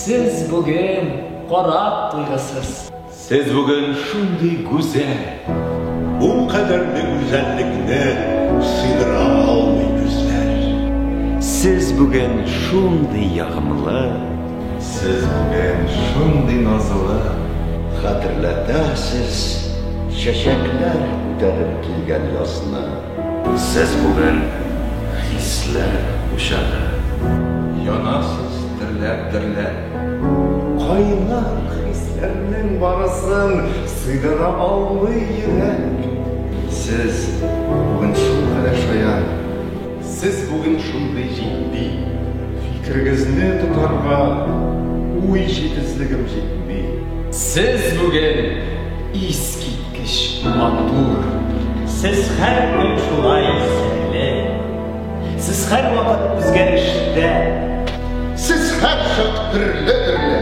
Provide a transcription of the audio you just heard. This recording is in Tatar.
Сез бүген карап туйгысыз. Сез бүген шундый гүзәл. Бу кадәрле гүзәллекне сыйдыра алмый күзләр. Сез бүген шундый ягымлы. Сез бүген шундый назлы. Хәтерләтәсез чәчәкләр күтәреп килгән язны. Сез бүген хисләр учагы. Янасыз дөрләп-дөрләп. Кайнар хисләрнең барысын сыйдыра алмый йөрәк. Сез бүген шулкадәр шаян. Сез бүген шундый җитди. Фикерегезне тотарга уй җитезлегем җитми. Сез бүген искиткеч матур. Сез һәр көн шулай серле. Сез һәрвакыт үзгәрештә. Сез һәрчак төрле-төрле.